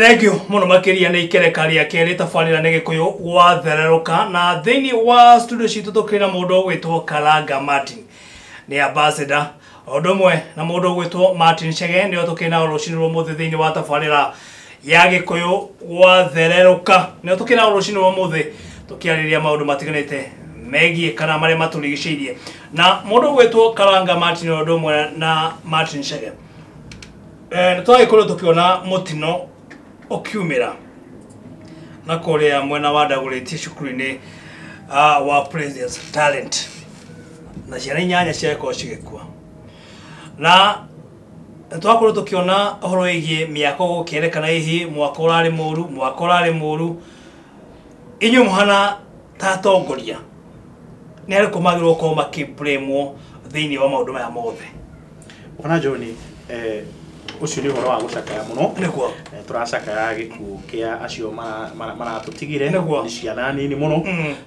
Thank you muno makiria nä ikereka rĩa kerĩ tabarĩra nĩ Gĩkũyũ gwathererũka na thĩinĩ wa studio citũ tũkĩrĩ na mũndũ ũgwĩtwo Karanga Martin nĩ ambassador o ũndũ ũmwe na mũndũ ũgwĩtwo Martin Chege nĩo tũkĩrĩ nao rũcinĩ rwa ũmũthĩ thĩinĩ wa tabarĩra ya Gĩkũyũ gwathererũka nĩo tũkĩrĩ nao rũcinĩ rwa ũmũthĩ tũkĩarĩrĩria maũndũ matiganĩte megiĩ kana marĩa matũrigicĩirie na mũndũ ũgwĩtwo Karanga Martin o ũndũ ũmwe na Martin Chege nĩ twagĩkorwo tũkĩona mũtino ũkiumĩra na kũrĩa mwena wa Dagoretti cukuru-inĩ wa President's Talent na ciana inyanya ciakorwo cigĩkua na twakorwo tũkĩona ũhoro wĩgiĩ mĩako gũkĩerekana hihi mwaka ũrarĩ mũru mwaka ũrarĩ mũru inyuĩ mũhana ta atongoria nĩ arĩkũ magĩrĩirwo gũkorwo makĩblamwo thĩinĩ wa maũndũ maya mothe? Bwana John, ũcio nĩ ũhoro wa gũcakaya mũno. Nĩguo. Tũracakaya gĩkuũ kĩa acio maratũtigire. Nĩguo. Nĩ ciana nini mũno,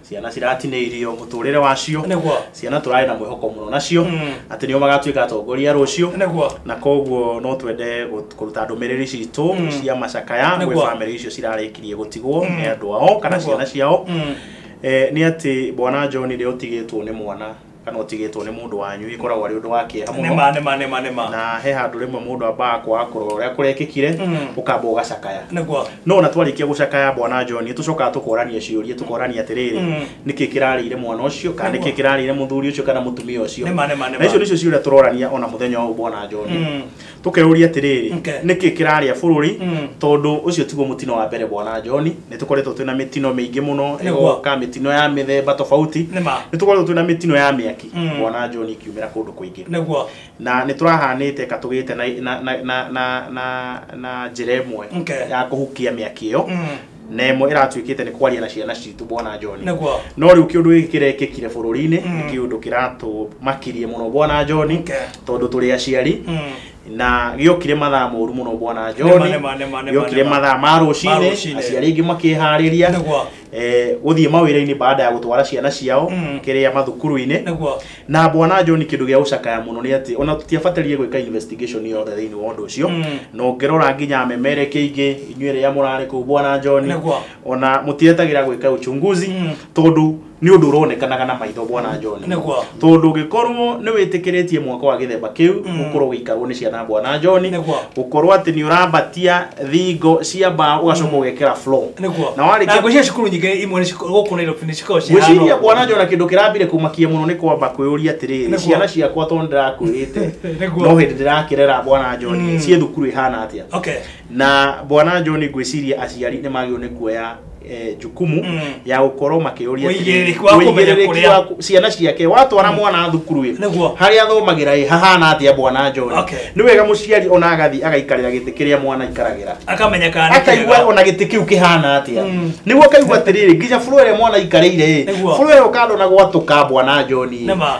ciana ciratinĩirio mũtũrĩre wacio. Nĩguo. Ciana tũrarĩ na mwĩhoko mũno nacio atĩ nĩo magatuĩka atongoria rũciũ. Nĩguo. Na koguo no twende kũruta ndũmĩrĩri citũ cia macakaya gwĩ bamĩrĩ icio cirarĩkirie gũtigwo nĩ andũ ao kana ciana ciao. Nĩ atĩ Bwana John rĩrĩa ũtigĩtwo nĩ mwana kana ũtigĩtwo nĩ mũndũ wanyu ĩkoragwo arĩ ũndũ wa kĩeha mũno. Nĩma nĩma nĩma nĩma. Na he handũ rĩmwe mũndũ ambaga kwaga kũrora ũrĩa kũrekĩkire, ũkamba ũgacakaya. Nĩguo. No ona twarĩkia gũcakaya Bwana John tũcokaga tũkorania ciũria tũkorania atĩrĩrĩ, nĩkĩ kĩrarĩire mwana ũcio kana nĩkĩ kĩrarĩire mũthuri ũcio kana mũtumia ũcio. Nĩma nĩma nĩma. Na icio nĩcio ciũria tũrorania ona mũthenya ũyũ Bwana John. Tũkeyũria atĩrĩrĩ, nĩkĩ kĩrarĩa bũrũri, tondũ ũcio tiguo mũtino wa mbere Bwana John. Nĩ tũkoretwo twĩna mĩtino mĩingĩ mũno, ĩgoka mĩtino ya mĩthemba tofauti. Nĩ tũkoretwo twĩna mĩtino ya mĩaki Bwana John ikiumĩra kũndũ kũingĩ. Nĩguo. Na nĩ tũrahanĩte ka tũgĩte na na na na na na njĩra ĩmwe ya kũhukia mĩaki ĩyo. Na ĩmwe ĩratuĩkĩte nĩ kwaria na ciana citũ Bwana John. Nĩguo. No rĩu kĩũndũ gĩkĩ kĩrekĩkire bũrũri-inĩ nĩ kĩũndũ kĩratũmakirie mũno Bwana John, tondũ tũrĩ aciari. Na gĩokire mathaa moru mũno Bwana John. Gĩokire mathaa ma rũcinĩ, aciari aingĩ makĩharĩria gũthiĩ mawĩra-inĩ baada ya gũtwara ciana ciao kĩrĩa mathukuru-inĩ. Na Bwana John kĩndũ gĩa gũcakaya mũno nĩ atĩ ona tũtiabatarie gwĩka investigation yothe thĩinĩ wa ũndũ ũcio. Na ũngĩrora nginya memereke ingĩ inyuĩ rĩrĩa mũrarĩ kũu Bwana John, ona mũtietagĩra gwĩka uchunguzi tondũ nĩ ũndũ ũronekanaga na maitho Bwana John. Tondũ ũngĩkorwo nĩ wĩtĩkĩrĩtie mwaka wa gĩthemba kĩu gũkorwo gĩikarwo nĩ ciana Bwana John, gũkorwo atĩ nĩ ũrambatia thingo cia mbaũ ũgacoka ũgekĩra floor. Na warĩkia ngwĩciria cukuru nyingĩ imwe nĩ gũkũ Nairobi nĩ cikoragwo cihana ũguo. Ngwĩciria Bwana John kĩndũ kĩrambire kũmakia mũno nĩ kwamba kwĩyũria atĩrĩrĩ, ciana ciakwa tondũ ndĩrakwĩrĩte no hĩndĩ ndĩrakĩrera Bwana John ciĩ thukuru ĩhana atĩa. Na Bwana John ngwĩciria aciari nĩ magĩrĩirwo nĩ kuoya jukumu ya gũkorwo makĩũria ũigĩrĩrĩki wa ciana ciake watwara mwana thukuru ĩ harĩa athomagĩra ĩ hahana atĩa Bwana John. Nĩ wega mũciari ona agathiĩ agaikarĩra gĩtĩ kĩrĩa mwana aikaragĩra, akamenya kana nĩ akaigua ona gĩtĩ kĩu kĩhana atĩa, nĩguo akaigua atĩrĩrĩ nginya floor ĩrĩa mwana aikarĩire ĩ floor ĩyo kando na gwatũka Bwana John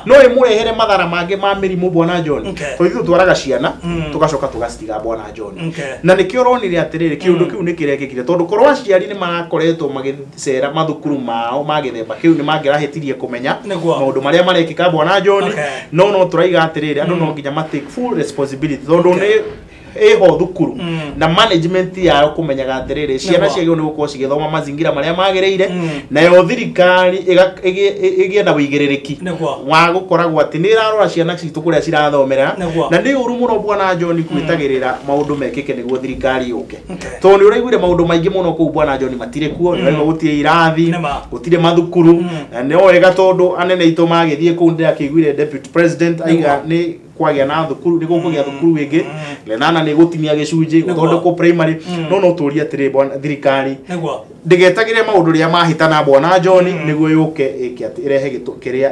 no ĩmũrehere mathara mangĩ ma mĩrimũ Bwana John. Tondũ ithuĩ tũtwaraga ciana tũgacoka tũgacitiga Bwana John. Na nĩkĩo ũronire atĩrĩrĩ kĩũndũ kĩu nĩ kĩrekĩkire tondũ korwo aciari nĩ marakoretwo magĩcera mathukuru mao ma gĩthemba kĩu nĩ mangĩrahĩtirie kũmenya maũndũ marĩa marekĩka Bwana John. No no tũraiga atĩrĩrĩ andũ no nginya ma take full responsibility tondũ nĩ ĩho thukuru na management yao kũmenyaga atĩrĩrĩ ciana ciagĩrĩirwo nĩ gũkorwo cigĩthoma mazingira marĩa magĩrĩire, nayo thirikari ĩgĩe na ũigĩrĩrĩki wa gũkoragwo atĩ nĩ ĩrarora ciana citũ kũrĩa cirathomera. Na nĩ ũru mũno Bwana John gwĩtagĩrĩra maũndũ mekĩke nĩguo thirikari yũke, tondũ nĩ ũraiguire maũndũ maingĩ mũno kũu Bwana John matirĩ kuo. Nĩ ũraigua gũtirĩ irathi, gũtirĩ mathukuru, na nĩ wega tondũ anene aitũ magĩthiĩ kũu ndĩrakĩiguire deputy president aiga nĩ kwagĩa na thukuru nĩ gũkũgĩa thukuru ĩngĩ Lenana nĩ gũtinia gĩcunjĩ gũthondekwo primary. No no tũrie atĩrĩ bwana thirikari ndĩgetagĩre maũndũ rĩrĩa mahĩtana Bwana John nĩguo yũke ĩke atĩ ĩrehe kĩrĩa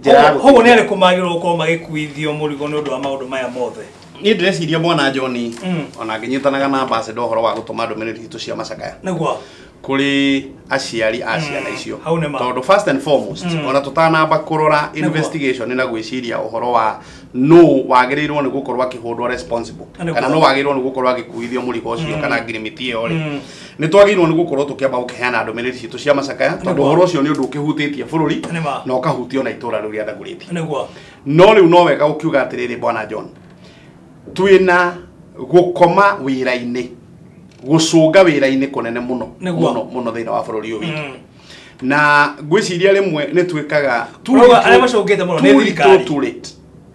njĩra ya Koguo nĩ arĩkũ magĩrĩirwo gũkorwo magĩkuithio mũrigo nĩ ũndũ wa maũndũ maya mothe? Niĩ ndĩreciria Bwana John ona ngĩnyitanaga na ambassador ũhoro wa gũtũma ndũmĩrĩri citũ cia macakaya nĩguo kũrĩ aciari a ciana icio, tondũ first and foremost ona tũtanamba kũrora investigation na gwĩciria ũhoro wa no wagĩrĩirwo nĩ gũkorwo akĩhũndwo responsible kana no wagĩrĩirwo nĩ gũkorwo agĩkuithio mũrigo ũcio kana ngirimiti ĩyo rĩ, nĩ twagĩrĩirwo nĩ gũkorwo tũkĩamba gũkĩheana ndũmĩrĩri citũ cia macakaya tondũ ũhoro ũcio nĩ ũndũ ũkĩhutĩtie bũrũri na ũkahutio na itũra rĩu rĩa Dagoretti. No rĩu no wega gũkiuga atĩrĩrĩ Bwana John, twĩna gũkoma wĩra-inĩ Gũcũnga wĩra-inĩ kũnene mũno mũno mũno thĩinĩ wa bũrũri ũyũ witũ. Na ngwĩciria rĩmwe nĩ twĩkaga arĩa macũngĩte mũno nĩ thirikari. Too late.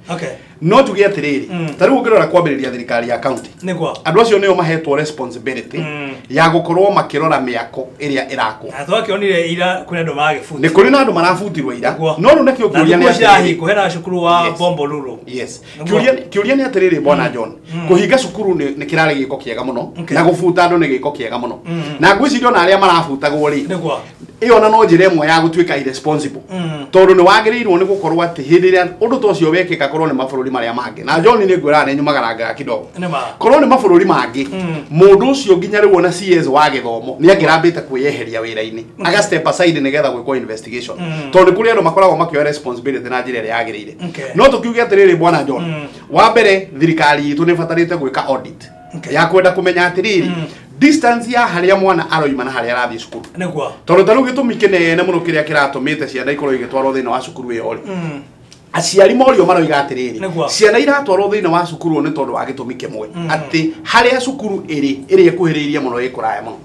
Okay. No tuge atĩrĩrĩ, ta rĩu ũngĩrora kwambĩrĩria thirikari ya county, nĩguo andũ acio nĩo mahetwo responsibility ya gũkorwo makĩrora mĩako ĩrĩa ĩrakwo. Na twakĩonire ira kwĩna andũ maragĩbutirwo. Nĩ kũrĩ na andũ marabutirwo ira. No rĩu nakĩo kĩũria nĩ atĩrĩrĩ, hena cukuru wa Bombolulu. Yes. Kĩũria nĩ atĩrĩrĩ bwana John, kũhinga cukuru nĩ kĩrarĩ gĩko kĩega mũno na gũbuta andũ nĩ gĩko kĩega mũno. Na ngwĩciria ona arĩa marabutagwo rĩ, nĩguo ĩyo ona no njĩra ĩmwe ya gũtuĩka irresponsible. Tondũ nĩ wagĩrĩirwo nĩ gũkorwo atĩ hĩndĩ ĩrĩa ũndũ ta ũcio wekĩka korwo nĩ mabũrũri marĩa mangĩ. Na John nĩ ngwĩraga nĩ nyumagarangaga kidogo. Korwo nĩ mabũrũri mangĩ, mũndũ ũcio nginya rĩu ona CS wa gĩthomo nĩ angĩrambĩte kwĩyeheria wĩra-inĩ. Aga step aside nĩgetha gwĩkwo investigation. Tondũ nĩ kũrĩ andũ makoragwo makĩoya responsibility na njĩra ĩrĩa yagĩrĩire. No tũkiuge atĩrĩrĩ bwana John, wa mbere thirikari itũ nĩ ĩbatarĩte gwĩka audit ya kwenda kũmenya atĩrĩrĩ, distance ya harĩa mwana aroima na harĩa arathiĩ cukuru. Nĩguo. Tondũ ta rĩu gĩtũmi kĩnene mũno kĩrĩa kĩratũmĩte ciana ikorwo igĩtwarwo thĩinĩ wa cukuru ĩyo rĩ, aciari morio maroiga atĩrĩrĩ, ciana iratwarwo thĩinĩ wa cukuru nĩ tondũ wa gĩtũmi kĩmwe, atĩ harĩa cukuru ĩrĩ ĩrĩa ĩkuhĩrĩirie mũno ĩ kũraya mũno.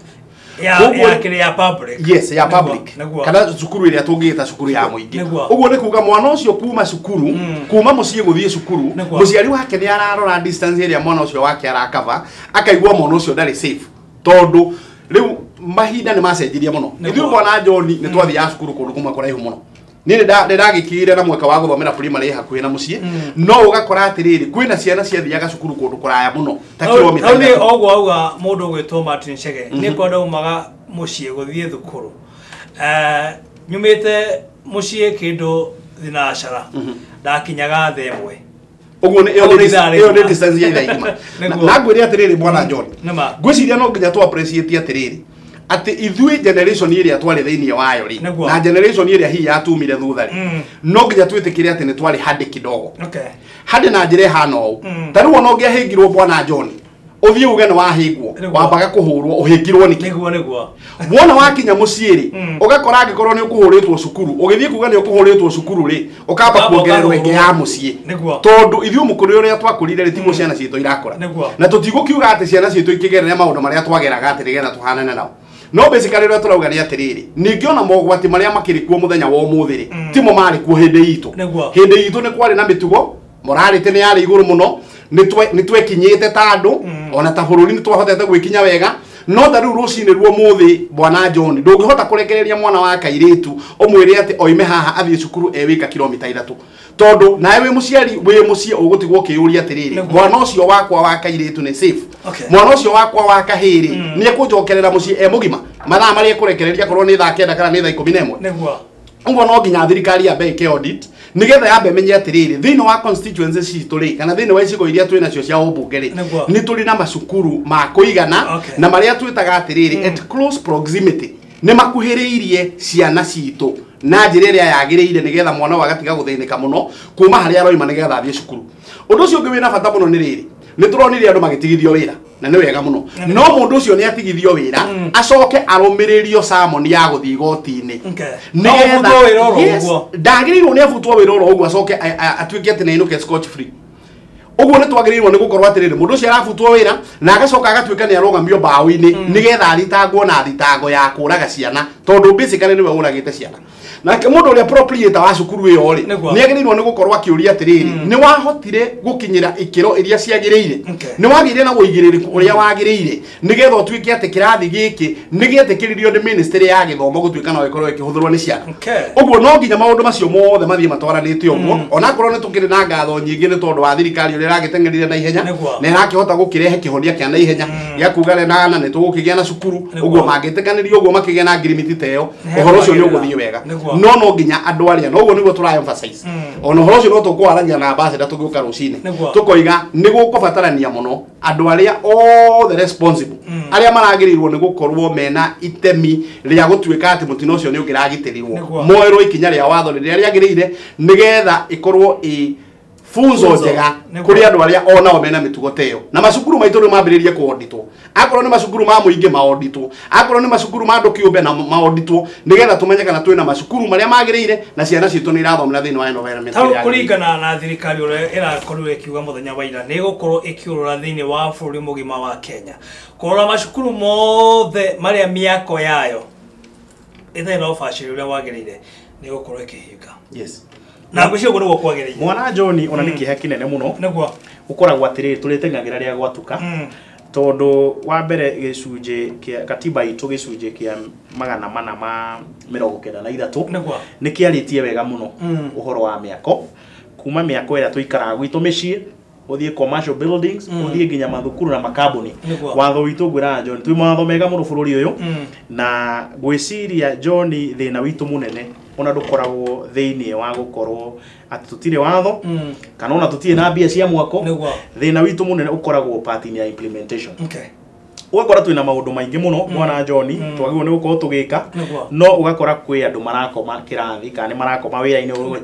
Ya public. Yes, ya public. Kana cukuru ĩrĩa tũngĩĩta cukuru ya mũingĩ. Ũguo nĩ kuga mwana ũcio kuma cukuru, kuma mũciĩ gũthiĩ cukuru, mũciari wake nĩ ararora distance ĩrĩa mwana ũcio wake arakava, akaigua mwana ũcio ndarĩ safe. Tondũ rĩu mahinda nĩ macenjirie mũno. Ithuĩ bwana John nĩ twathiaga cukuru kũndũ kũmwe kũraihu mũno. Niĩ nĩ ndagĩkiire na mweke wa gũthomera primary hakuhĩ na mũciĩ, no ũgakora atĩrĩrĩ kwĩna ciana ciathiaga cukuru kũndũ kũraya mũno ta kilomita ithatũ. Hau nĩ ũguo auga mũndũ ũgwĩtwo Martin Chege, nĩ kwenda umaga mũciĩ gũthiĩ thukuru. Nyumĩte mũciĩ kĩndũ thinacara, ndakinyaga thaa ĩmwe. Ũguo nĩ ĩyo nĩ distance ya ithaa igima. Na ngwĩre atĩrĩrĩ bwana John, ngwĩciria no nginya tũ appreciate atĩrĩrĩ atĩ ithuĩ generation ĩrĩa twarĩ thĩinĩ wayo rĩ, na generation ĩrĩa hihi yatumire thutha rĩ, no nginya twĩtĩkĩre atĩ nĩ twarĩ handi kidogo. Handi na njĩra ĩhana ũũ, ta rĩu ona ũngĩahĩngirwo bwana John, ũthiĩ uge nĩ wahĩngwo, wambaga kũhũrwo ũhĩngirwo nĩkĩ? Nĩguo nĩguo. Wona wakinya mũciĩ rĩ, ũgakora angĩkorwo nĩ ũkũhũrĩtwo cukuru, ũgĩthiĩ kuga nĩ ũkũhũrĩtwo cukuru rĩ, ũkamba kuongererwo ĩngĩ ya mũciĩ. Tondũ ithuĩ mũkũrĩre ũrĩa twakũrire rĩ, tiguo ciana citũ irakũra. Na tũtigũkiuga atĩ ciana citũ ikĩgerera maũndũ marĩa twageraga atĩ nĩgetha tũhanane nao. No basically ũrĩa tũrauga nĩ atĩrĩrĩ, ningĩ ona mogwati marĩa makĩrĩ kuo mũthenya wa ũmũthĩ rĩ, timo marĩ kuo hĩndĩ itũ. Hĩndĩ itũ nĩ kwarĩ na mĩtugo, morality nĩ yarĩ igũrũ mũno, nĩ twekinyĩte ta andũ, ona ta bũrũri nĩ twahotete gwĩkinya wega. No ta rĩu rũcinĩ ruo mũthĩ bwana John, ndũngĩhota kũrekereria mwana wa kairĩtu ũmwĩre atĩ oime haha athiĩ cukuru e wika kilomita ithatũ, tondũ nawe wĩ mũciari wĩ mũciĩ ũgũtigwo ũkĩyũria atĩrĩrĩ, mwana ũcio wakwa wa kairĩtu nĩ safe, mwana ũcio wakwa wa kahĩĩ nĩ ekũnjokerera mũciĩ e mũgima mathaa marĩa ekũrekereria korwo nĩ thaa 9 kana nĩ thaa 11. Ũguo no nginya thirikari yambe ĩke audit nĩgetha yambe ĩmenye atĩrĩrĩ, thĩinĩ wa constituency citũ rĩ, kana thĩinĩ wa icigo iria twĩ nacio cia ũmbunge rĩ, nĩ tũrĩ na macukuru ma kũigana na marĩa twĩtaga atĩrĩrĩ at close proximity, nĩ makuhĩrĩirie ciana citũ na njĩra ĩrĩa yagĩrĩire nĩgetha mwana ũyũ agatiga gũthĩnĩka mũno kuma harĩa aroima nĩgetha athiĩ cukuru. Ũndũ ũcio ũngĩ wĩna bata mũno nĩ rĩrĩ, nĩ tũronire andũ magĩtigithio wĩra na nĩ wega mũno, no mũndũ ũcio nĩ atigithio wĩra acoke arũmĩrĩrio summon ya gũthiĩ igoti-inĩ, nĩgetha ndagĩrĩirwo nĩ abutwo wĩra oro ũguo acoke atuĩke atĩ nĩ ainũke scotch free. Ũguo nĩ twagĩrĩirwo nĩ gũkorwo atĩrĩrĩ, mũndũ ũcio arabutwo wĩra na agacoka agatuĩka nĩ arũgamio mbaũ-inĩ nĩgetha athitangwo na thitango ya kũraga ciana, tondũ basically nĩwe ũragĩte ciana. Nake mũndũ ũrĩa proprietor wa cukuru ĩyo rĩ, nĩ agĩrĩirwo nĩ gũkorwo akĩũria atĩrĩrĩ, nĩ wahotire gũkinyĩra ikĩro iria ciagĩrĩire, nĩ wagĩire na ũigĩrĩrĩku ũrĩa wagĩrĩire nĩgetha ũtuĩke atĩ kĩrathi gĩkĩ nĩ gĩetĩkĩririo nĩ ministry ya gĩthomo gũtuĩka no ĩkorwo ĩkĩhũthĩrwo nĩ ciana. Ũguo no nginya maũndũ macio mothe mathiĩ matwaranĩte ũguo, onakorwo nĩ tũkĩrĩ na ngatho nyingĩ nĩ tondũ wa thirikari ũrĩa ĩragĩteng'erire na ihenya na ĩrakĩhota gũkĩrehe kĩhonia kĩa na ihenya gĩa kuga nana nĩ tũgũkĩgĩa na cukuru, ũguo mangĩtĩkanĩria ũguo makĩgĩa na ngirimiti ta ĩyo, ũhoro ũcio nĩ ũgũthiĩ wega. No no nginya andũ arĩa no ũguo nĩguo tũra emphasize, ona ũhoro ũcio no tũkwaragia na ambassador tũgĩũka rũcinĩ, tũkoiga nĩ gũkũbatarania mũno andũ arĩa othe responsible, arĩa maragĩrĩirwo nĩ gũkorwo mena itemi rĩa gũtuĩka atĩ mũtino ũcio nĩ ũngĩragitĩrirwo, moerwo ikinya rĩa watho rĩrĩa rĩagĩrĩire nĩgetha ĩkorwo ĩ funzo njega kuri andu aria onao mena mitugo teyo na macukuru maitu ni mambiririe kuoditwo akorwo ni macukuru ma muingi maoditwo akorwo ni macukuru ma andu kiumbe na maoditwo nigetha tumenye kana twina macukuru maria magiriire na ciana citu ni irathomera thiini wa environment ya kuringana na thirikari uria irakorirwo ikiuga muthenya wa ira ni igukorwo ikiurura thiini wa bururi mugima wa Kenya kurora macukuru mothe maria miako yayo ithai na ubacĩrĩri uria wagiriire ni gukorwo ikihinga. Yes. Na ngwĩciria ũguo nĩguo kwagĩrĩire. Mwana John ona nĩ kĩeha kĩnene mũno. Nĩguo. Ũkoragwo atĩrĩrĩ tũrĩteng'agĩra rĩrĩa gwatuka. Tondũ wa mbere gĩcunjĩ kĩa katiba itũ gĩcunjĩ kĩa 493 nĩguo nĩ kĩarĩtie wega mũno ũhoro wa mĩako kuma mĩako ĩrĩa tũikaraga gwitũ mĩciĩ uthie commercial buildings uthie nginya mathukuru na makambuni. Watho witũ ngwĩraga John twĩ mawatho mega mũno bũrũri ũyũ na ngwĩciria John thĩna witũ mũnene ona ndũkoragwo thĩinĩ wa gũkorwo atĩ tũtirĩ watho kana ona tũtirĩ na mbia cia mwako. Thĩna witũ mũnene ũkoragwo part-inĩ ya implementation. Okay. Ũgakora twĩna maũndũ maingĩ mũno mwana John twagĩrĩirwo nĩ gũkorwo tũgĩka no ũgakora kwĩ andũ marakoma kĩrathi kana nĩ marakoma wĩra-inĩ ũguo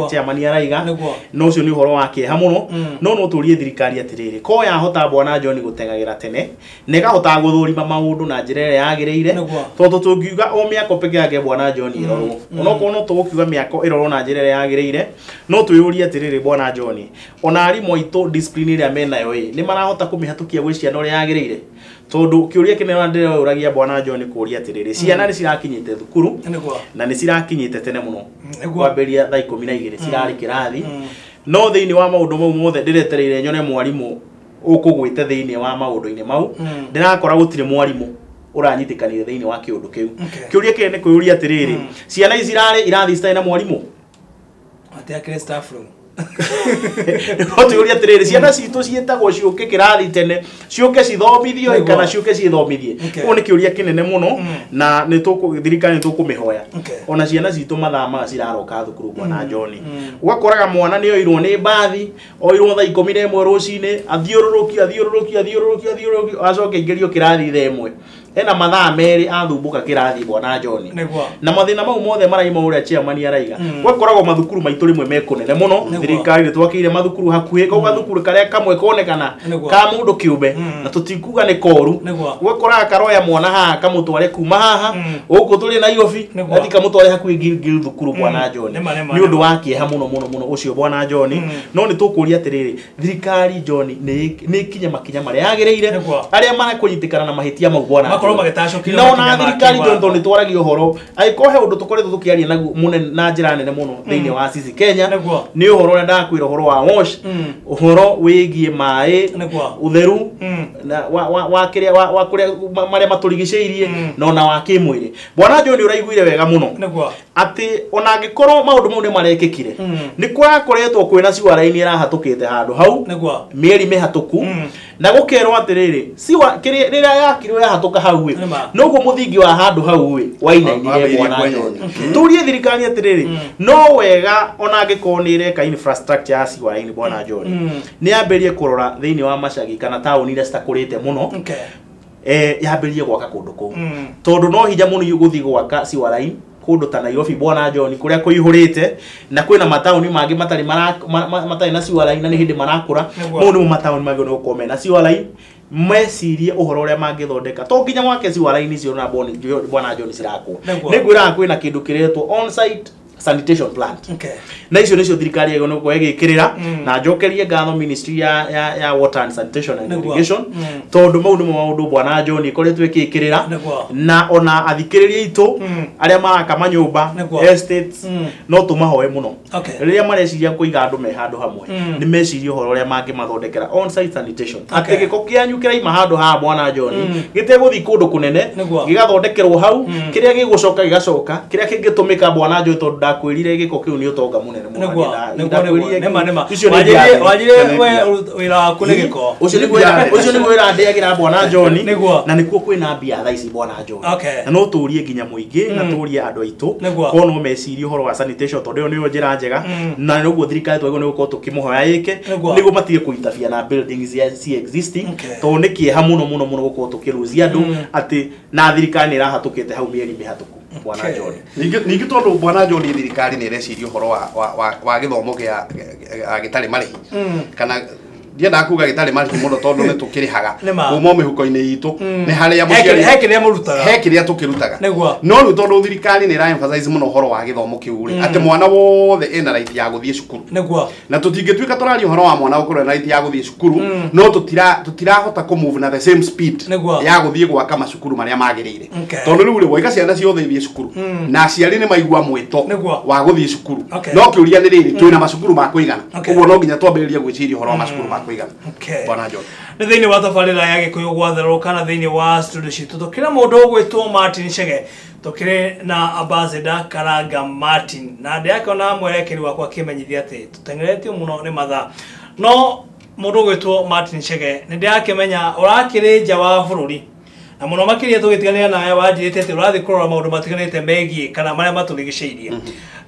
chairman araiga no ũcio nĩ ũhoro wa kĩeha mũno no no tũrie thirikari atĩrĩrĩ ko yahota bwana John gũteng'agĩra tene na ĩkahota gũthũrima maũndũ na njĩra ĩrĩa yagĩrĩire tondũ tũngiuga o mĩako peke yake bwana John ĩrorwo onokorwo no tũgũkiuga mĩako ĩrorwo na njĩra ĩrĩa yagĩrĩire no twĩyũrie atĩrĩrĩ bwana John ona arimũ aitũ discipline ĩrĩa menayo ĩ nĩ marahota kũmĩhatũkia gwĩ ciana ũrĩa yagĩrĩire tondu kiuria kinene ndĩroragia bwana John kuria atiriri ciana ni cirakinyite thukuru na ni cirakinyite tene muno kwambiria thaa 12 cirari kirathi no thiini wa maundu mau mothe ndiretereire nyone mwarimu ukugwite thiini wa maundu-ini mau ndirakora gutire mwarimu uranyitikanire thiini wa kiundu kiu kiuria kinene kwiyuria atiriri ciana ici cirari irathi citarĩ na mwarimu atiakire staff room no tuyuria atiriri ciana citũ ciĩtagwo ciũke kĩrathi tene ciũke cithomithio kana ciũke ciĩthomithie ũũ nĩ kĩũria kĩnene mũno na nĩ thirikari nĩ tũkũmĩhoya ona ciana citũ mathaa maya ciraroka thukuru bwana John ũgakoraga mwana nĩ oirwo nĩ mbathi oirwo thaa 11 rũcinĩ athiũrũrũkio athiũrũrũkio athiũrũrũkio athiũrũrũkio acoke aingĩrio kĩrathi thaa 1 ena mathaa merĩ athumbũka kĩrathi bwana John na mathĩna mau mothe maraima ũrĩa chairman araiga gwakoragwo mathukuru maitũ rĩmwe me kũnene mũno thirikari nĩ twakĩire mathukuru hakuhĩ kau gathukuru karĩa kamwe konekana ka mũndũ kĩũmbe na tũtikuga nĩ koru gwakoraga karoya mwana haha kamũtware kuma haha gũkũ tũrĩ Nairobi gathi kamũtware hakuhĩ Gilgil thukuru bwana John nĩ ũndũ wa kĩeha mũno mũno mũno ũcio bwana John no nĩ tũkũria atĩrĩrĩ thirikari John nĩ ĩkinye makinya marĩa yagĩrĩire arĩa marakũnyitĩkana na mahĩtia mau bwana no na thirikari John tondũ nĩ twaragia ũhoro angĩkorwo he ũndũ tũkoretwo tũkĩaria naguo mũnene na njĩra nene mũno thĩinĩ wa sisi Kenya nĩ ũhoro ũrĩa ndakwĩra ũhoro wa wash ũhoro wĩgiĩ maĩ ũtheru wa kĩrĩa wa kũrĩa marĩa matũrigicĩirie na ona wa kĩmwĩrĩ bwana John ũraiguire wega mũno atĩ ona angĩkorwo maũndũ mau nĩ marekĩkire nĩ kũrakoretwo kwĩna sewer line ĩrahatũkĩte handũ hau mĩeri mĩhatũku na gũkerwo atĩrĩrĩ sewer rĩrĩa yakirwo yahatũka hau ĩ noguo mũthingi wa handũ hau ĩ wainainire bwana John tũrie thirikari atĩrĩrĩ no wega ona angĩkorwo nĩ ĩreka infrastructure ya sewer line bwana John nĩ yambĩrĩrie kũrora thĩinĩ wa macagi kana taũni iria citakũrĩte mũno yambĩrĩrie gwaka kũndũ kũu tondũ no hinya mũno gũthiĩ gwaka sewer line kũndũ ta Nairobi bwana John kũrĩa kũihũrĩte na kwĩna mataũni mangĩ matarĩ matarĩ na sewer line na nĩ hĩndĩ marakũra mau nĩmo mataũni mangĩ gũkorwo mena sewer line mecirie ũhoro ũrĩa mangĩthondeka to nginya mwake sewer line icio na bwana John cirakwo nĩ ngwĩraga kwĩna kĩndũ kĩretwo on site sanitation plant. Na icio nicio thirikari yagĩrĩirwo nĩ gũkorwo ĩgĩkĩrĩra na njokerie ngatho ministry ya water and sanitation and irrigation tondũ mau nĩmo maũndũ bwana John ĩkoretwo ĩgĩkĩrĩra na ona athikĩrĩria aitũ arĩa maraka manyũmba estates no tũmahoe mũno rĩrĩa mareciria kũiga andũ me handũ hamwe nĩ mecirie ũhoro ũrĩa mangĩmathondekera on site sanitation atĩ gĩko kĩanyu kĩraima handũ haha bwana John gĩtegũthiĩ kũndũ kũnene gĩgathondekerwo hau kĩrĩa gĩgũcoka gĩgacoka kĩrĩa kĩngĩtũmĩka bwana John tondũ ndakwĩrire gĩko kĩu nĩ ũtonga mũnene mũno wajire we wĩra waku nĩ gĩko ũcio nĩguo wĩra ndĩagĩra bwana John na nĩkuo kwĩna mbia thaa ici bwana John na no tũrie nginya mũingĩ na tũrie andũ aitũ korwo no mecirie ũhoro wa sanitation tondũ ĩyo nĩyo njĩra njega na noguo thirikari twagĩrĩirwo nĩ gũkorwo tũkĩmũhoya ĩke nĩguo matige kũitabia na buildings ci existing tondũ nĩ kĩeha mũno mũno mũno gũkorwo tũkĩruzia andũ atĩ na thirikari nĩ ĩrahatũkĩte hau mĩeri mĩhatũku. Bwana John. Ningĩ tondũ Bwana John thirikari nĩ ĩreciria ũhoro wa gĩthomo kĩa gĩtarĩ marĩhi kana ndiendaga kuga gĩtarĩ marĩhi mũno tondũ nĩ tũkĩrĩhaga kuma mĩhuko-inĩ itũ nĩ harĩa mũciari he kĩrĩa mũrutaga he kĩrĩa tũkĩrutaga no rĩu tondũ thirikari nĩ ĩra emphasize mũno ũhoro wa gĩthomo kĩu rĩ atĩ mwana wothe ena right ya gũthiĩ cukuru na tũtingĩtuĩka tũraria ũhoro wa mwana gũkorwo na right ya gũthiĩ cukuru no tũtirahota kũ move na the same speed ya gũthiĩ gwaka macukuru marĩa magĩrĩire tondũ rĩu rĩ woiga ciana ciothe ithiĩ cukuru na aciari nĩ maigua mwĩto wa gũthiĩ cukuru no kĩũria nĩ rĩrĩ twĩna macukuru ma kũigana ũguo no nginya twambĩrĩrie gwĩciria ũhoro wa macukuru ma kũigana. Bwana John. Nĩ thĩinĩ wa tabarĩra ya Gĩkũyũ gwatherũka na thĩinĩ wa studio citũ tũkĩrĩ mũndũ ũgwĩtwo Martin Chege tũkĩrĩ na Ambassador Karanga Martin na ndĩrakĩona mwerekeri wakwa akĩmenyithia atĩ tũteng'eretio mũno nĩ mathaa no mũndũ ũgwĩtwo Martin Chege nĩ ndĩrakĩmenya ũrakĩrĩ nja wa bũrũri na mũno makĩria tũgĩtiganĩra nawe wanjĩrĩte atĩ ũrathiĩ kũrora maũndũ matiganĩte megiĩ kana marĩa matũrigicĩirie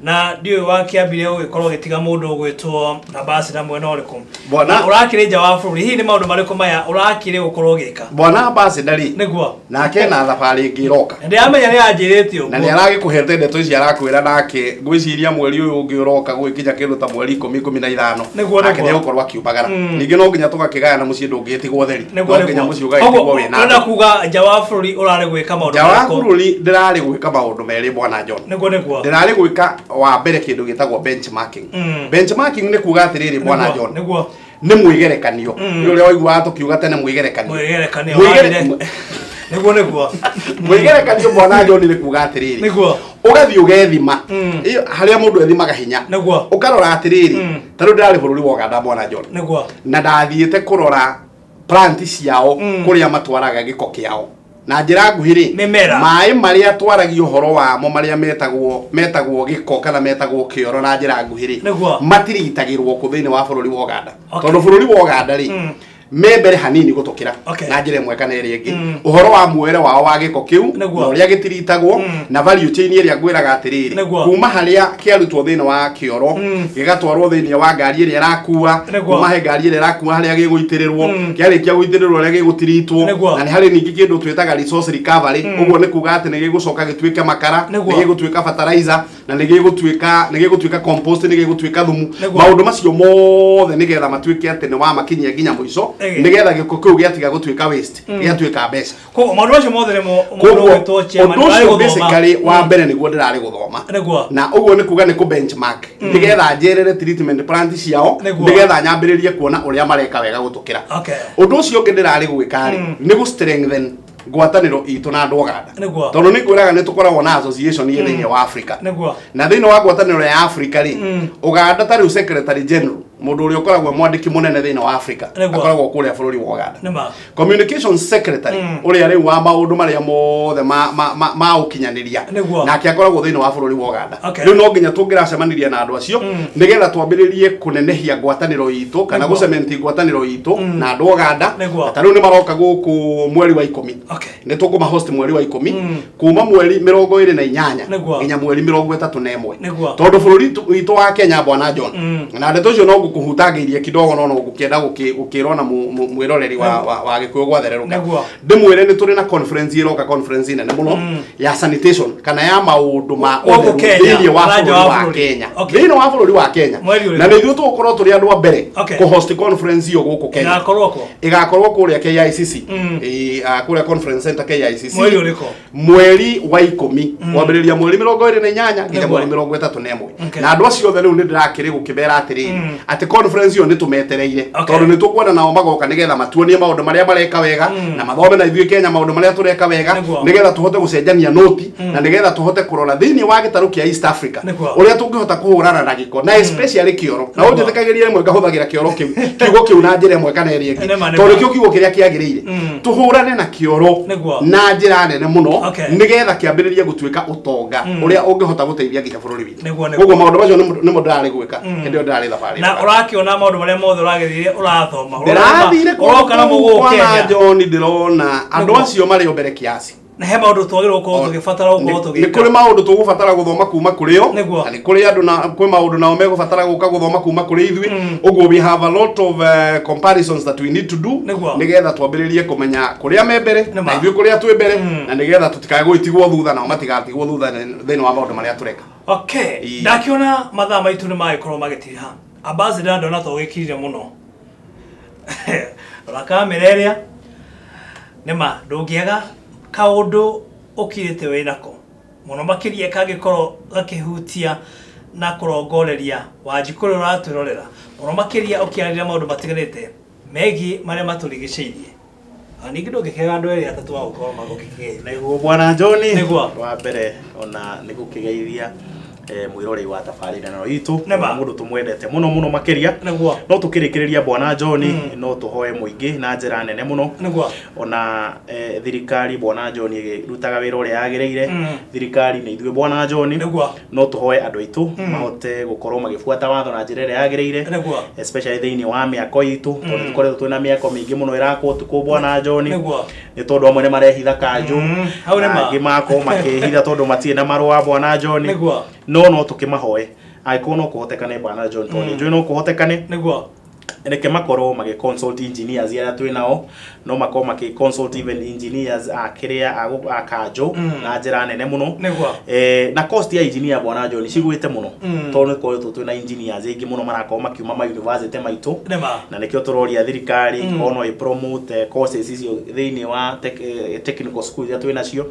na ndiũĩ wakĩambire ũgĩkorwo ũgĩtiga mũndũ ũgwĩtwo Ambassador mwena ũrĩkũ Bwana ũrakĩrĩ nja wa bũrũri hihi nĩ maũndũ marĩkũ maya ũrakĩrĩ gũkorwo ũgĩka Bwana Ambassador rĩ nĩguo nake na thabarĩ ĩngĩ ĩroka ndĩramenya nĩ anjĩrĩte ũguo na nĩ aragĩkũhete ndeto ici arakwĩra nake ngwĩciria mweri ũyũ ũngĩ ũroka gũgĩkinya kĩndũ ta mweri 10 15 nake nĩegũkorwo akiumagara ningĩ no nginya tũgakĩgayana mũciĩ ndũngĩtigwo theri no nginya mũciĩ ũgagĩtigwo wĩna ndĩrenda kuga nja wa bũrũri ũrarĩ gwĩka maũndũ nja wa bũrũri ndĩrarĩ gwĩka maũndũ merĩ Bwana John nĩguo nĩguo ndĩrarĩ gwĩka wa mbere kĩndũ gĩtagwo benchmarking. Benchmarking nĩ kuga atĩrĩrĩ Bwana John nĩguo nĩ mwĩgerekanio nĩ ũrĩa waiguaga tũkiuga tene mwĩgerekanio nĩguo nĩguo mwĩgerekanio Bwana John nĩ kuga atĩrĩrĩ nĩguo ũgathiĩ ũgethima harĩa mũndũ ethimaga hinya nĩguo ũkarora atĩrĩrĩ ta rĩu ndĩrarĩ bũrũri wa Uganda Bwana John nĩguo na ndathiĩte kũrora plant ciao kũrĩa matwaraga gĩko kĩao na njĩra nguhĩ rĩ maĩ marĩa twaragia ũhoro wamo marĩa metagwo gĩko kana metagwo kĩoro na njĩra nguhĩ rĩ matiritagĩrwo kũ thĩinĩ wa bũrũri wa Uganda tondũ bũrũri wa Uganda rĩ me mbere hanini gũtũkĩra na njĩra ĩmwe kana ĩrĩa ĩngĩ ũhoro wa muoere wao wa gĩko kĩu na ũrĩa gĩtiritagwo na value chain ĩrĩa ngwĩraga atĩrĩrĩ kuma harĩa kĩarutwo thĩinĩ wa kĩoro gĩgatwarwo thĩinĩ wa ngari ĩrĩa ĩrakua kuma he ngari ĩrĩa ĩrakua harĩa gĩgũitĩrĩrwo kĩarĩkia gũitĩrĩrwo harĩa gĩgũtiritwo na nĩ harĩ ningĩ kĩndũ twĩtaga resource recovery ũguo nĩ kuga atĩ nĩ gĩgũcoka gĩtuĩke makara nĩ gĩgũtuĩka fertilizer na nĩ gĩgũtuĩka compost nĩ gĩgũtuĩka thumu maũndũ macio mothe nĩgetha matuĩke atĩ nĩ wamakinyia nginya mũico nĩgetha gĩko kĩu gĩatiga gũtuĩka waste gĩatuĩka mbeca koguo maũndũ macio mothe nĩmo mũndũ ũgwĩtwo chairman ũndũ ũcio basically wa mbere nĩguo ndĩrarĩ gũthoma na ũguo nĩ kuga nĩ kũ benchmark nĩgetha njerere treatment plant ciao nĩgetha nyambĩrĩrie kuona ũrĩa mareka wega gũtũkĩra ũndũ ũcio ũngĩ ndĩrarĩ gwĩka rĩ nĩ gũ strengthen ngwatanĩro itũ na andũ Uganda tondũ nĩ ngwĩraga nĩ tũkoragwo na association ĩ thĩinĩ wa Africa na thĩinĩ wa ngwatanĩro ya Africa rĩ Uganda ta rĩu secretary general mũndũ ũrĩa ũkoragwo mwandĩki mũnene thĩinĩ wa Africa akoragwo kũrĩa bũrũri wa Uganda communication secretary ũrĩa rĩu wa maũndũ marĩa mothe ma ũkinyanĩria nake akoragwo thĩinĩ wa bũrũri wa Uganda rĩu no nginya tũngĩracemanirie na andũ acio nĩgetha twambĩrĩrie kũnenehia ngwatanĩro itũ kana gũcementi ngwatanĩro itũ na andũ Uganda ta rĩu nĩ maroka gũkũ mweri wa 10 nĩ tũkũma host mweri wa 10 kuma mweri 28 nginya mweri 31 tondũ bũrũri witũ wa Kenya Bwana John na ndeto icio no ngũkũhutangĩirie kidogo no ngũkĩenda gũkĩrwo na mwĩroreri wa Gĩkũyũ gwathererũka ndĩmwĩre nĩ tũrĩ na conference ĩroka conference nene mũno ya sanitation kana ya maũndũ ma ũtheru thĩinĩ wa bũrũri wa Kenya thĩinĩ wa bũrũri wa Kenya na nĩ ithuĩ tũgũkorwo tũrĩ andũ a mbere kũ host conference ĩyo gũkũ Kenya ĩgakorwo kũrĩa KICC kũrĩa conference center KICC mweri wa 10 kwambĩrĩria mweri 28 nginya mweri 31 na andũ acio othe rĩu nĩ ndĩrakĩrĩ gũkĩmera atĩrĩrĩ atĩ conference ĩyo nĩ tũmetereire tondũ nĩ tũkwenda nao magoka nĩgetha matuonie maũndũ marĩa mareka wega na mathome na ithuĩ Kenya maũndũ marĩa tũreka wega nĩgetha tũhote gũcenjania noti na nĩgetha tũhote kũrora thĩinĩ wa gĩtarũ kĩa East Africa ũrĩa tũngĩhota kũhũrana na gĩko na especially kĩoro na ũnjĩtĩkagĩrie rĩmwe ngahũthagĩra kĩoro kĩu kiugo kĩu na njĩra ĩmwe kana ĩrĩa ĩngĩ tondũ kĩo kiugo kĩrĩa kĩagĩrĩire tũhũrane na kĩoro na njĩra nene mũno nĩgetha kĩambĩrĩrie gũtuĩka ũtonga ũrĩa ũngĩhota gũteithia nginya bũrũri witũ koguo maũndũ macio nĩmo ndĩrarĩ gwĩka hĩndĩ ĩyo ndĩrarĩ thabarĩ na ũrakĩona maũndũ marĩa mothe ũragĩthire ũrathoma ndĩrathire ũroka namo gũkũ Kenya John ndĩrona andũ acio marĩ o mbere kiasi Na he maũndũ twagĩrĩirwo gũkorwo tũgĩbatara gũkorwo tũgĩka. Nĩ kũrĩ maũndũ tũgũbatara gũthoma kuma kũrĩ o, na nĩ kũrĩ andũ na kwĩ maũndũ nao megũbatara gũka gũthoma kuma kũrĩ ithuĩ. Ũguo we have a lot of comparisons that we need to do nĩgetha twambĩrĩrie kũmenya kũrĩa me mbere na ithuĩ kũrĩa twĩ mbere, na nĩgetha tũtikae gũgĩtigwo thutha nao matigatigwo thutha thĩinĩ wa maũndũ marĩa tũreka. Okay, ndakiona mathaa maitũ nĩ magĩkorwo magĩtiriha. Ambassador ndona tũgĩkirire mũno. Rora kamera ĩrĩa nĩma ndũngĩaga kaũndũ ũkirĩte wĩnako mũno makĩria kangĩkorwo gakĩhutia na kũrongoreria Wanjikũ ũrĩa ũratwĩrorera mũno makĩria ũkĩarĩria maũndũ matiganĩte megiĩ marĩa matũrigicĩirie. Ningĩ ndũngĩkĩaga andũ erĩ atatũ a gũkorwo magũkĩgeithia. Nĩguo bwana John, wa mbere ona nĩgũkĩgeithia mwĩrorei wa tabarĩra ĩno itũ mũndũ tũmwendete mũno mũno makĩria. No tũkĩrĩkĩrĩria bwana John, no tũhoe mũingĩ na njĩra nene mũno. Ona thirikari bwana John ĩgĩrutaga wĩra ũrĩa yagĩrĩire, thirikari nĩ ithuĩ bwana John, no tũhoe andũ aitũ mahote gũkorwo magĩbuata watho na njĩra ĩrĩa yagĩrĩire, especially thĩinĩ wa mĩako itũ, tondũ tũkoretwo twĩna mĩako mĩingĩ mũno ĩrakwo ũtukũ bwana John, nĩ tondũ amwe nĩ marehitha kanjũ, angĩ makorwo makĩhitha tondũ matirĩ na marũa bwana John. No tũkĩmahoe angĩkorwo no kũhotekane bwana John, tondũ nĩnjũĩ no kũhotekane, reke makorwo magĩ consult engineers arĩa twĩ nao, no makorwo makĩ consult even engineers a kĩrĩa a kanjũ na njĩra nene mũno. Na cost ya engineer bwana John cigwĩte mũno, tondũ nĩ koretwo twĩna engineers aingĩ mũno marakorwo makiuma ma university maitũ, na nĩkĩo tũroria thirikari ono ĩ promote courses icio thĩinĩ wa technical school iria twĩ nacio,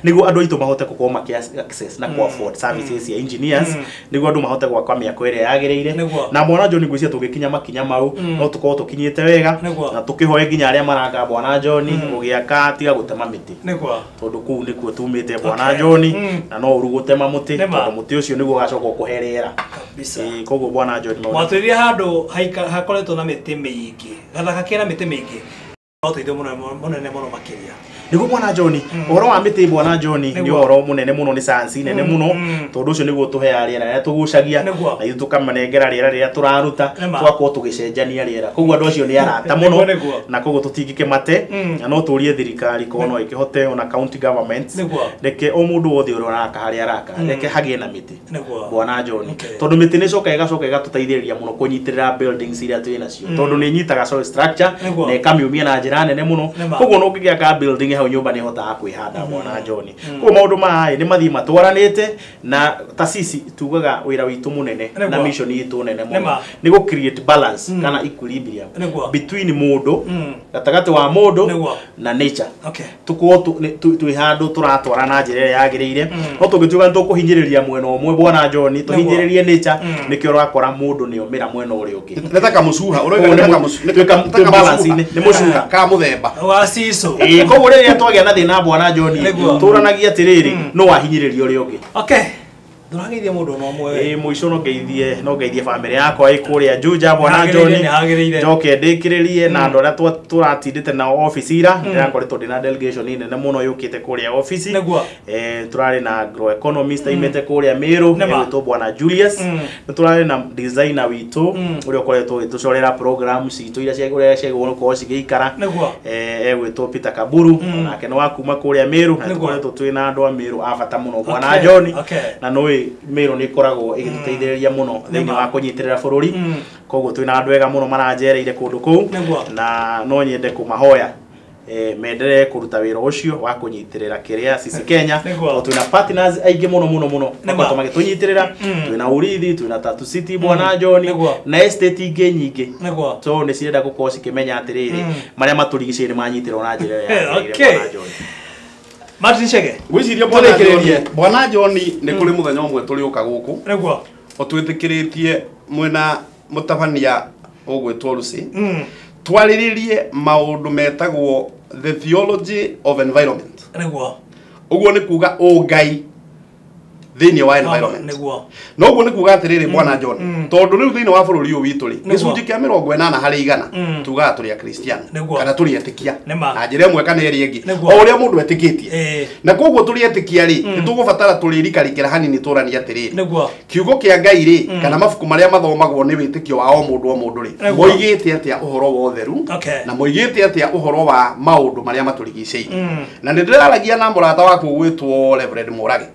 nĩguo andũ aitũ mahote gũkorwo makĩ access na ku afford services ya engineers, nĩguo andũ mahote gwaka mĩako ĩrĩa yagĩrĩire. Na bwana John ngwĩciria tũgĩkinya makinya mau no tũkorwo tũkinyĩte wega, na tũkĩhoe nginya arĩa maraka bwana John ũgĩaka tiga gũtema mĩtĩ, tondũ kũu nĩkuo tumĩte bwana John, na no ũru gũtema mũtĩ tondũ mũtĩ ũcio nĩguo ũgacoka ũkũhe rĩera. Koguo bwana John mwatwĩrire handũ hakoretwo na mĩtĩ mĩingĩ, gathaka kena mĩtĩ mĩingĩ, no ũteithio mũnene mũno makĩria. Nĩguo bwana John, ũhoro wa mĩtĩ bwana John nĩ ũhoro mũnene mũno, nĩ science nene mũno, tondũ ũcio nĩguo tũheaga rĩera rĩrĩa tũgucagia, na ithuĩ tũkamanengera rĩera rĩrĩa tũraruta, tũgakorwo tũgĩcenjania rĩera. Koguo andũ acio nĩ arata mũno, na koguo tũtingĩkĩmate, na no tũrie thirikari korwo no ĩkĩhote ona county governments, reke o mũndũ wothe ũrĩa ũraka harĩa araka reke hagĩe na mĩtĩ bwana John, tondũ mĩtĩ nĩ ĩcokaga ĩgacoka ĩgatũteithĩrĩria mũno kũnyitĩrĩra buildings iria twĩ nacio, tondũ nĩ ĩnyitaga soil structure na ĩkamĩũmia na njĩra nene mũno. Koguo no ũngĩgĩaka building hau nyũmba nĩ ĩhotaga kwĩhanda bwana John. Koguo maũndũ maya nĩ mathiĩ matwaranĩte, na ta sisi tugaga wĩra witũ mũnene na mission itũ nene mũno nĩ gũ create balance kana equilibrium between mũndũ, gatagatĩ wa mũndũ na nature. Tũkorwo twĩ handũ tũratwara na njĩra ĩrĩa yagĩrĩire, no tũngĩtuĩka nĩ tũkũhinyĩrĩria mwena ũmwe bwana John, tũhinyĩrĩrie nature, nĩkĩo ũrakora mũndũ nĩ omĩra mwena ũrĩa ũngĩ. Nĩ ta kamũcuha, ũroiga nĩ ta balance-inĩ, nĩ mũcuha ka mũthemba wa cico. Koguo rĩrĩa twagĩa na thĩna bwana John, tũranagia atĩrĩrĩ, no wahinyĩrĩria ũrĩa ũngĩ. Okay, ndũrageithia mũndũ ona ũmwe. Mũico no ngeithie bamĩrĩ yakwa ĩ kũrĩa Juja bwana John, njoke ndĩkĩrĩrie na andũ arĩa tũratindĩte nao office ira, ndĩrakoretwo ndĩna delegation nene mũno yũkĩte kũrĩa office. Tũrarĩ na agroeconomist aimĩte kũrĩa Meru egwĩtwo bwana Julius, nĩ tũrarĩ na designer witũ ũrĩa ũkoretwo ũgĩtũcorera program citũ iria ũrĩa ciagĩrĩirwo gũkorwo cigĩikara, egwĩtwo Peter Kaburu, nake nĩ wa kuma kũrĩa Meru, na tũkoretwo twĩna andũ a Meru a bata mũno bwana John, na nĩũĩ Meru nĩ ĩkoragwo ĩgĩtũteithĩrĩria mũno thĩinĩ wa kũnyitĩrĩra bũrũri. Koguo twĩna andũ ega mũno maranjereire kũndũ kũu, na no nyende kũmahoya menderee kũruta wĩra ũcio wa kũnyitĩrĩra kĩrĩa Sisi Kenya, tondũ twĩna partners aingĩ mũno mũno mũno makoretwo magĩtũnyitĩrĩra, twĩna Urithi, twĩna Tatu City bwana John, na estate ingĩ nyingĩ, so nĩ cirenda gũkorwo cikĩmenya atĩrĩrĩ marĩa matũrigicĩirie nĩ manyitĩrĩrwo na njĩra ĩrĩa yagĩrĩire bwana John. Martin Chege, ngwĩciria bwana John nĩ kũrĩ mũthenya ũmwe tũrĩũka gũkũ ũtwĩtĩkĩrĩtie mwĩna mũtabania ũgwĩtwo Lucy, twarĩrĩrie maũndũ metagwo the theology of environment. Ũguo nĩ kuga ũngai Thĩinĩ wa environment. Nĩguo. Noguo nĩ kuga atĩrĩrĩ bwana John, tondũ rĩu thĩinĩ wa bũrũri ũyũ witũ rĩ, gĩcunjĩ kĩa 80% tugaga tũrĩ akristiano kana tũrĩ etĩkia na njĩra ĩmwe kana ĩrĩa ĩngĩ, o ũrĩa mũndũ etĩkĩtie. Na koguo tũrĩ etĩkia rĩ, nĩ tũgũbatara tũrĩrikarĩkĩra hanini tũranie atĩrĩrĩ, kiugo kĩa Ngai rĩ, kana mabuku marĩa mathomagwo nĩ wĩtĩkio wa o mũndũ o mũndũ rĩ, moigĩte atĩa ũhoro wa ũtheru na moigĩte atĩa ũhoro wa maũndũ marĩa matũrigicĩirie. Na nĩ ndĩraragia na mũrata waku ũgwĩtwo Reverend Mũrage.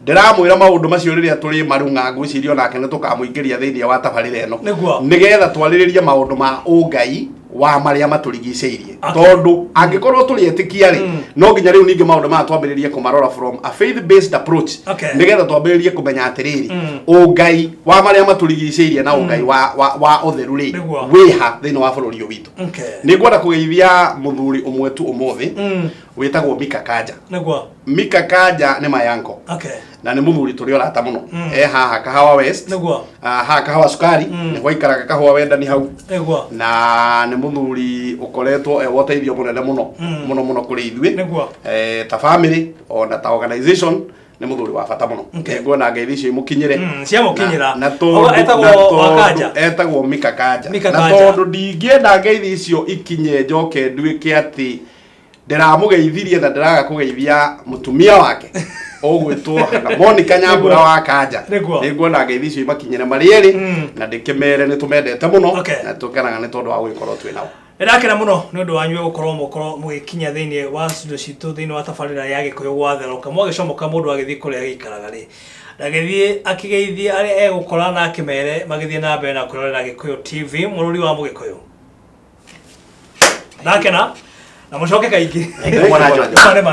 Ndĩramwĩra maũndũ macio rĩrĩa tũrĩ marung'a, ngwĩciria onake nĩ tũkamũingĩria thĩinĩ wa tabarĩra ĩno nĩgetha twarĩrĩrie maũndũ ma ũngai wa marĩa matũrigicĩirie. Tondũ angĩkorwo tũrĩ etĩkia rĩ, no nginya rĩu ningĩ maũndũ maya twambĩrĩrie kũmarora from a faith based approach, nĩgetha twambĩrĩrie kũmenya atĩrĩrĩ, ũngai wa marĩa matũrigicĩirie na ũngai wa ũtheru rĩ wĩha thĩinĩ wa bũrũri ũyũ witũ. Nĩ ngwenda kũgeithia mũthuri ũmwe tu ũmũthĩ wĩtagwo Mika Kanja. Mika Kanja nĩ my uncle. Na nĩ mũthuri tũrĩ orata mũno. Haha Kahawa West. Haha Kahawa Sukari, nĩho aikaraga Kahawa Wendani hau. Na nĩ mũthuri ũkoretwo e wa ũteithio mũnene mũno mũno mũno kũrĩ ithuĩ ta family ona ta organization. Nĩ mũthuri wa bata mũno. Nguona ngeithi icio imũkinyĩre. Ciamũkinyĩra. Na tondũ etagwo Mika Kanja. Na tondũ ndingĩenda ngeithi icio ikinye njoke nduĩke atĩ ndĩramũgeithirie na ndĩraga kũgeithia mũtumia wake ũgwĩtwo Hannah Monica Nyambura wa Kanja. Nĩnguona ngeithi icio imakinyĩre marĩ erĩ na ndĩkĩmere nĩ tũmendete mũno na tũkenaga nĩ tondũ wa gũgĩkorwo twĩ nao. Ndĩrakena mũno nĩ ũndũ wanyu gũkorwo mũkorwo mũgĩkinya thĩinĩ wa studio citũ thĩinĩ wa tabarĩra ya Gĩkũyũ gwatherũka. Mwagĩcomoka mũndũ agĩthiĩ kũrĩa agĩikaraga rĩ, ndagĩthiĩ akĩgeithie arĩa egũkora na akĩmere magĩthiĩ na mbere na kwĩrorera Gĩkũyũ TV mũrũri wa Mũgĩkũyũ. Ndakena na mũcoke kaingĩ.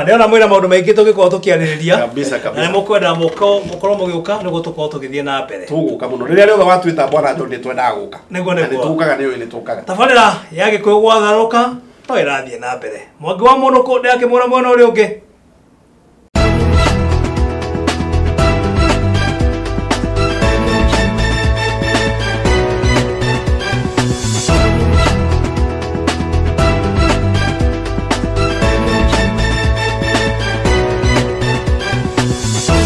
Ndĩrona mwĩna maũndũ maingĩ tũngĩkorwo tũkĩarĩrĩria. Kabisa kabisa. Na nĩmũkwenda mũkorwo mũgĩũka nĩguo tũkorwo tũgĩthiĩ na mbere. Tũgũka mũno. Rĩrĩa rĩothe watwĩta bwana John nĩ twendaga gũka. Nĩguo nĩguo. Na nĩtũkaga nĩũĩ nĩtũkaga. Tabarĩra ya Gĩkũyũ gwatharũka no ĩrathiĩ na mbere. Mwangi wa Mũnũkũ ndĩrakĩmuona mwena ũrĩa ũngĩ.